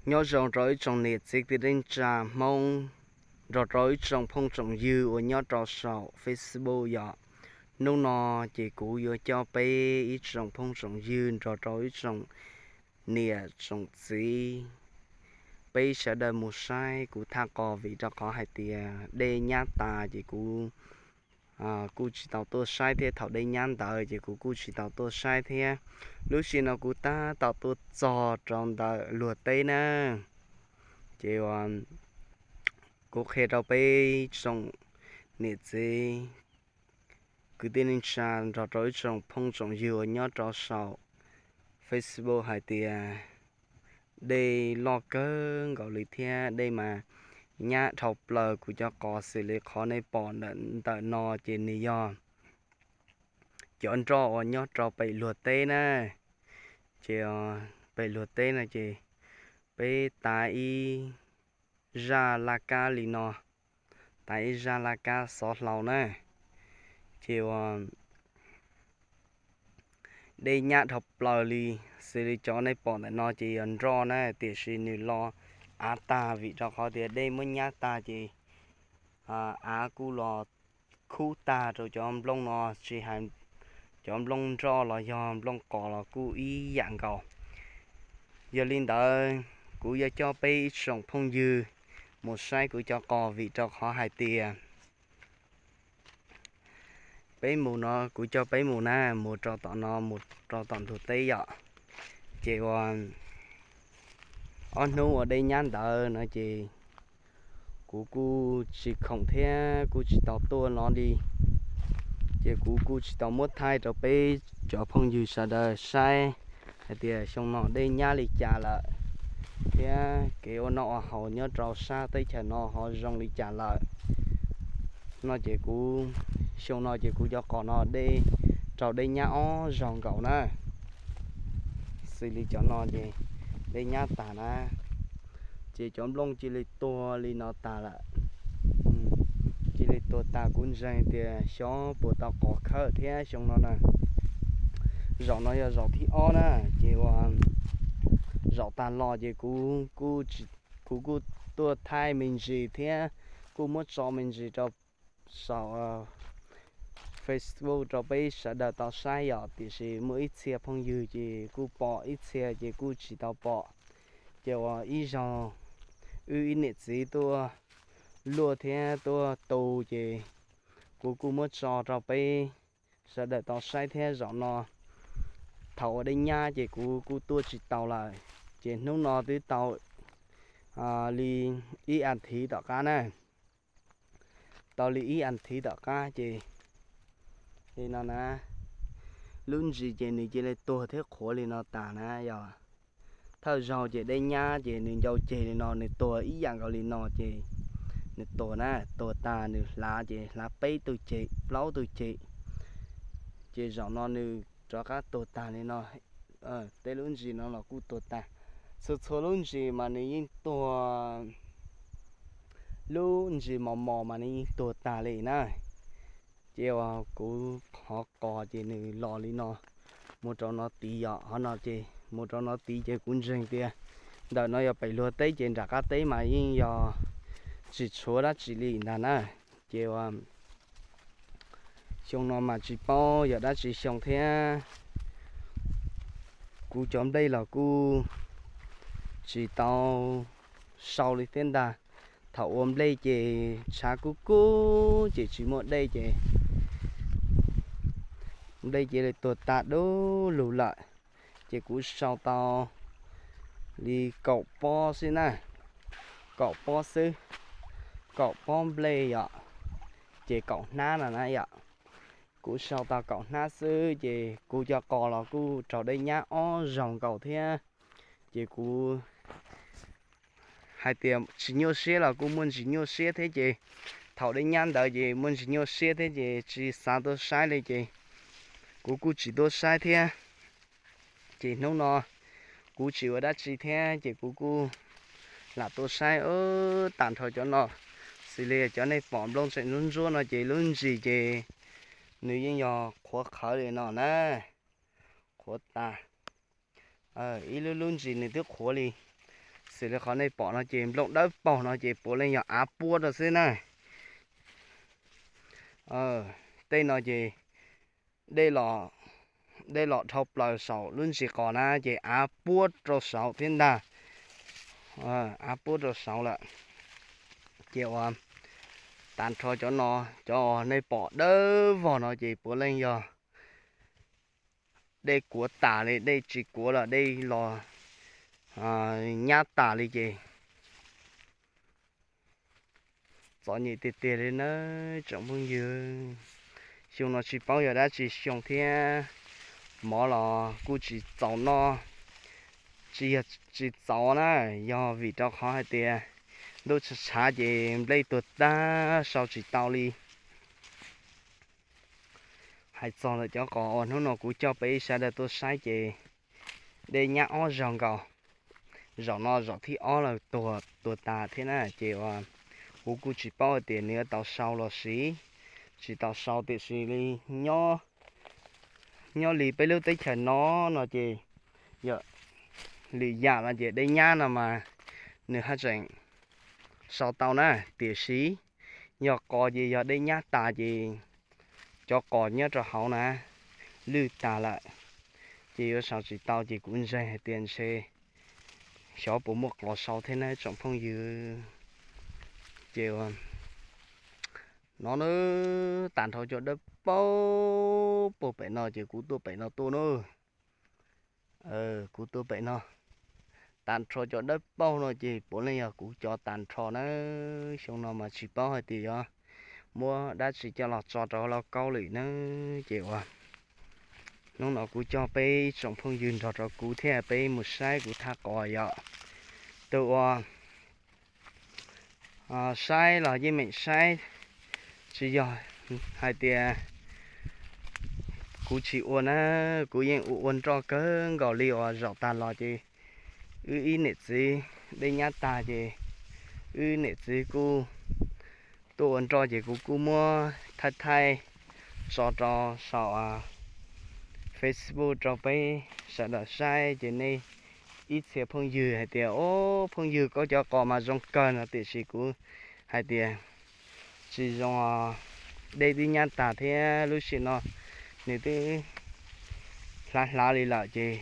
Nyob zoo rau ib tsoom niam txiv kwv tij neej tsa Hmoob, nrog rau ib tsoom phooj tsoom ywg uas nyob rau saum Facebook yom. Hnub no ces kuv yuav coj peb ib tsoom phooj tsoom ywg nrog rau ib tsoom niam tsoom txiv, peb sawv daws mus saib kuv thaj qos, vim rau qhov hais tias dej nyab tas ces kuv kuj tsis tau tuaj saib thiab. Thaum dej nyab ntawd ces kuv kuj tsis tau tuaj saib thiab. Lub sij no kuv tab tom tuaj txog rau ntawm luag teb na, ces kuv qhia rau peb tsoom niam txiv kwv tij neej tsa nrog rau ib tsoom phooj tsoom ywg uas nyob rau saum Facebook hais tias dej loj kawg nkaus li thiab dej mas nyab dhau plaws kuv cov qos xws li qhov nej pom ntawm no ces nws yog cov nroj uas nyob rau pem luag teb na. Ces pem luag teb no ces peb tav ib zaj laj kab li no, tav ib zaj laj kab xov hlau na. Ces ua dej nyab dhau plaws li, xws li cov nej pom ntawm no ces yog nroj na, tiam sis nws los av tag vim rau qhov tias dej muab nyab tag ces av kuj los khub tag rau cov nplooj no, tsis hais cov nplooj nroj los yog nplooj qos los kuj ib yam nkaus. Yog li ntawd, kuv yuav coj peb ib tsoom phooj ywg mus saib kuv cov qos vim rau qhov hais tias peb mus no, kuv coj peb mus na, mus rau tom no, mus rau tom ntug teb yom. Ces ua ob hnub ua dej nyab ntawd no ces kuv kuj tsis khoom thiab kuj tsis tau tuaj no li. Ces kuv kuj tsis tau muab thaij rau peb cov phooj ywg sawv daws saib hais tias xyoo no dej nyab li cas lawm, thiab kev ua noj ua haus nyob rau sab teb chaws no ho zoo li cas lawm. No ces kuv, xyoo no ces kuv cov qos no dej, raug dej nyab ob zaug nkaus na. Xws li cov no ces dej nyab tag na, ces cov nplooj cia li tuag li no tag lawm. Cia li tuag tag, kuv ntseeg tias xyov puas tau qos khawb thiab xyoo no na. Zaum no yog zaum thib ob na, ces ua zaum tag los ces kuv kuj tuaj thaij me ntsis thiab kuj muab tso me ntsis rau saum Facebook rau peb sawv daws tau saib yom, tiam sis muaj ib txhia phooj ywg ces kuj pom, ib txhia ces kuj tsis tau pom. Ces ua ib zaug wb ib niam txiv tuaj luaj thiab tuaj tu ces kuv kuj muab tso rau peb sawv daws tau saib thiab. Zaum no thaum ua dej nyab ces kuv kuj tuaj tsis tau lawm, ces hnub no twb tau li ib as thiv tom qab na. Tau li ib as thiv tom qab ces li no na, lub ntsis ces nws cia li tuag thiab qhuav li no tas na yog. Thawj zaug ces dej nyab ces nws ncau ceg li no, nws tuag ib yam nkaus li no ces nws tuag na, tuag tas nws hlav ces hlav peb tug ceg plaub tug ceg. Ces zaum no nws rov qab tuag tag li no, tej lub ntsis no los kuj tuag tag. Txhua txhua lub ntsis mas nws yeej tuag, lub ntsis mos mos mas nws yeej tuag tag li na. Ces ua kuv qhov qos ces nws los li no, mus rau no tid yom, qhov no ces mus rau no tid ces kuv ntseeg tias ntawm no yog pem luag teb ces nram qab teb mas yeej yog tsis tshuav dab tsi li ntag na. Ces ua xyoo no mas tsis paub yog dab tsi xyoo thiab, kuv cov nplej los kuj tsis tau sau li thiab ntag. Thaum ua nplej ces tshav kub kub ces tsis muaj dej ces nplej cia li tuag tag dub lug lawm. Ces kuv sau tau li kaum pob xwb na, kaum pob xwb, kaum pob nplej yom, ces kaum hnab no na yom. Kuv sau tau kaum hnab xwb ces kuv cov qos los kuj raug dej nyab ob zaug nkaus thiab. Ces kuv hais tias tsis nyuaj siab los kuj muaj ntsis nyuaj siab thiab ces thaum dej nyab ntawd ces muaj ntsis nyuaj siab thiab ces tsis xav tuaj saib li ces kuv kuj tsis tuaj saib thiab. Ces hnub no kuv tsis ua dab tsi thiab ces kuv kuj lam tuaj saib tag nrho cov no. Xws li cov nej pom nplooj tseem ntsuab ntsuab no ces lub ntsis ces nws yeej yog qhuav qhawv li no na, qhuav tas. Ib lub lub ntsis nws twb qhuav li, Xws li qhov nej pom no ces nplooj dawb paug no ces puav leej yog av puab rau xwb na. Tej no ces dej los dhau plaws saum lub ntsis qos na ces av puab rau saud thiab ntag. Av puab rau saud lawm. Ces uas tag nrho cov no, cov uas nej pom dawb vog no ces puav leej yog dej kuav tas li, dej tsis kuav los dej los nyab tas li ces txom nyem tiag tiag li na tsoom phooj ywg. Xyoo no tsis paub yog dab tsi xyoo thiab, mov los kuj tsis txaus noj, tsis yog tsis txaus na, yog vim rau qhov hais tias ntuj tshav tshav ces nplej tuag tag sau tsis tau li. Hais txog ntawm cov qos uas hnub no kuv coj peb sawv daws tuaj saib ces dej nyab ob zaug nkaus, zaum no zaum thib ob lawm tuag tas thiab na ces uas kuv kuj tsis paub hais tias nws yuav tau sau los sis tsis tau sau tiam sis li nyob nyob li peb lub teb chaws no no ces yog lwm yam no ces dej nyab no mas nws haj tseem sau tau na, tiam sis yog qos ces yog dej nyab tas ces cov qos nyob rau hauv na lwj tas lawm ces yuav sau tsis tau ces kuv ntseeg hais tias ntshe xyov puas muaj qos sau thiab na tsoom phooj ywg. Ces no na, tag nrho cov dawb paug puag pem no ces kuv tuaj pem no tuaj na. Kuv tuaj pem no, tag nrho cov dawb paug no ces puav leej yog kuv cov tag nrho na. Xyoo no mas tsis paub hais tias yuav muab dab tsi coj los tso rau lauj kaub lwm na. Ces uas hnub no kuv coj peb ib tsoom phooj ywg nrog rau kuv thiab peb mus saib kuv thaj qos yom. Tus uas saib los yeej meem saib, tsis yog hais tias kuv tsis ua na, kuv yeej ua ua nroj kawg nkaus li uas zaum tag los ces wb ib niam txiv dej nyab tag ces wb niam txiv kuj tuaj ua nroj ces kuv kuj muab thaij thaij tso rau saum Facebook rau peb sawv daws saib ces nej ib txhia phooj ywg hais tias, o, phooj ywg koj cov qos mas zoo kawg no tiam sis kuv hais tias tsis zoo, dej twb nyab tag thiab lub sij no nws twb hlav hlav li lawm ces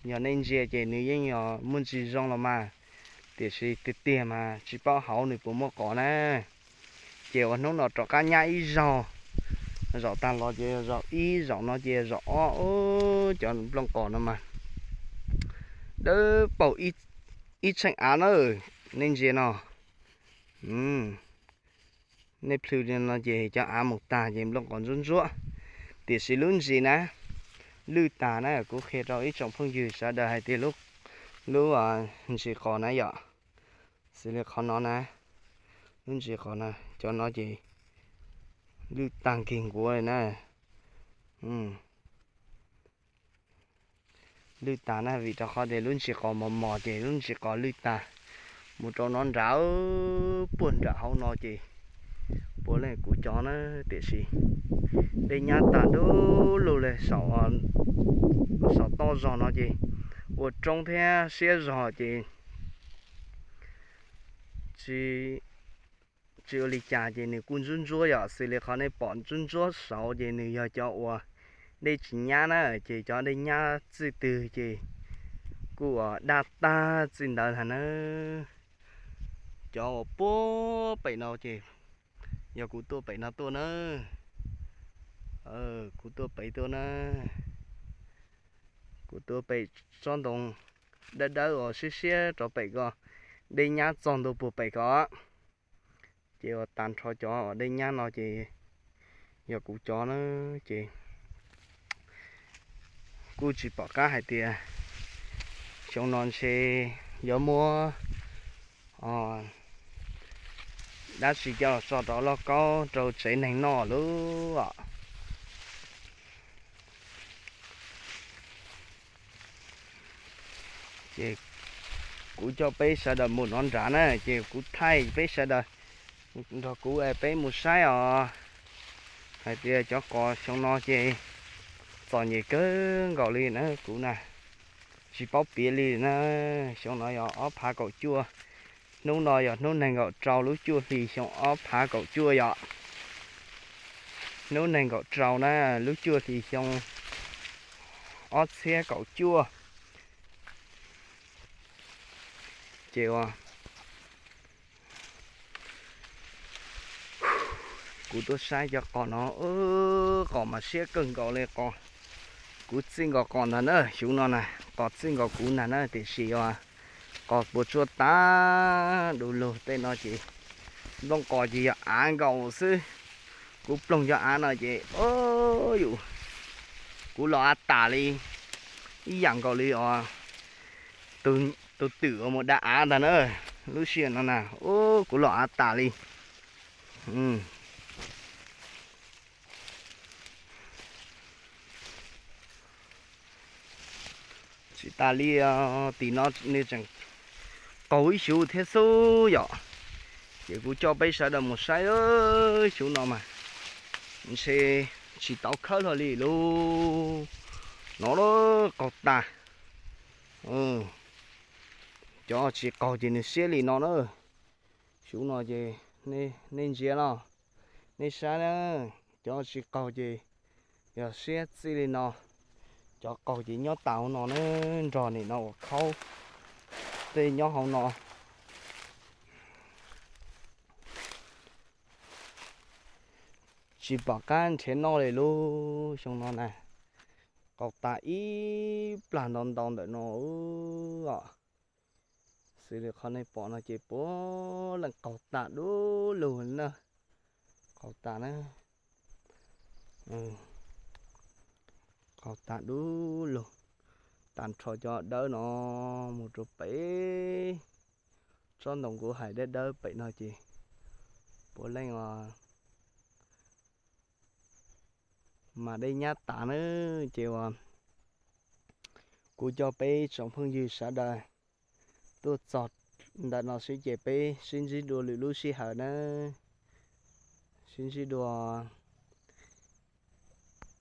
yog nej ntsia ces nws yeej yog muaj ntsis zoo los mas, tiam sis tiag tiag mas tsis paub hauv nws puas muaj qos na. Ces uas hnub no rov qab nyab ib zaug, zaum tag los ces zaum ib, zaum no ces zaum ob, cov nplooj qos no mas dawb paug ib tsheej av na, nej ntsia no. Nej plhws li no ces cov av mus tag ces nplooj qos ntsuab ntsuab, tiam sis lub ntsis na lwj tag na, kuv qhia rau ib tsoom phooj ywg sawv daws hais tias lub ntsis qos na yom, xws li qhov no na, lub ntsis qos na, cov no ces lwj tag nkig nkuav li na. Lwj tag na, vim rau qhov tias lub ntsis qos mos mos ces lub ntsis qos lwj tag. Mus rau no nrad, puag nram hauv no ces puav leej kuv cov na, tiam sis dej nyab tag dub lug li, saum toj zog no ces ua roob thiab siab zog ces tsis ua li cas ces nws kuj ntsuab ntsuab yom, xws li qhov nej pom ntsuab ntsuab saud ces nws yog cov uas dej tsis nyab na, ces cov dej nyab txij twg ces kuj uas daj tag txij ntawd ntag na. Cov uas puag pem no ces yog kuv tuaj pem no tuaj na. Kuv tuaj pem tuaj na, kuv tuaj pem tsob ntoo dawb dawb uas siab siab rau pem ko, dej nyab txog ntua puag pem ko. Ces uas tag nrho cov dej nyab no ces yog kuv cov na, ces kuj tsis pom qab hais tias xyoo no ntshe yuav muab dab tsi coj los tso rau lauj kaub rau tsev neeg noj lub os. Ces kuv coj peb sawv daws mus no nrad na, ces kuv thaij peb sawv daws nrog kuv peb mus saib os, hais tias cov qos xyoo no ces txom nyem kawg nkaus li na kuv na. Tsis paub piav li na. Xyoo no yog ob phav kaum cuaj, hnub no yog hnub nees nkaum rau lub cuaj hli xyoo ob phav kaum cuaj yom. Hnub nees nkaum rau na, lub cuaj hli xyoo ob txhiab kaum cuaj. Ces ua kuv tuaj saib cov qos no, qos mas siab kawg nkaus li qos. Kuv txij nkaus qos ntag na, xyov no na, qos txij nkaus kuv ntag na, tiam sis qos puas tsuaj tas du lug tej no ces nplooj qos ces yog av nkaus xwb. Kuv ploog cov av no ces, o, yus, kuv los av tas li, ib yam nkaus li os, tus twm uas mus da av ntag na, lub sij hawm no na, u, kuv los av tas li. Tsis tas li, tim no nws tseem qaug ib xyuv thiab xwb yom. Ces kuv coj peb sawv daws mus saib xyuv no mas ntshe tsis tau khawb hlo li lub no, qaug tas. Cov tsis qaug ces nws siab li no na. Xyuv no ces nej ntsia no, nej saib na, cov tsis qaug ces yog siab txij li no. Cov qaug ces nyob tas hauv no na, nrog nim no uas khaub tej nyob hauv no. Tsis pom qab nrhiav noj li lub xyoo no na. Qaug tas ib plag ntau ntau ntawm no os. Xws li qhov nej pom no ces puav leej qaug tas du lug na. Qaug tas na. Qaug tas du lug, tag nrho cov dawb no mus rau pem tsob ntoo kuv hais dawb dawb pem no ces puav leej os mas dej nyab tas na. Ces uas kuv coj peb tsoom phooj ywg sawv daws tuaj txog ntawm no xwb ces peb sib ntsib dua lwm lub sij hawm na. Sib ntsib dua.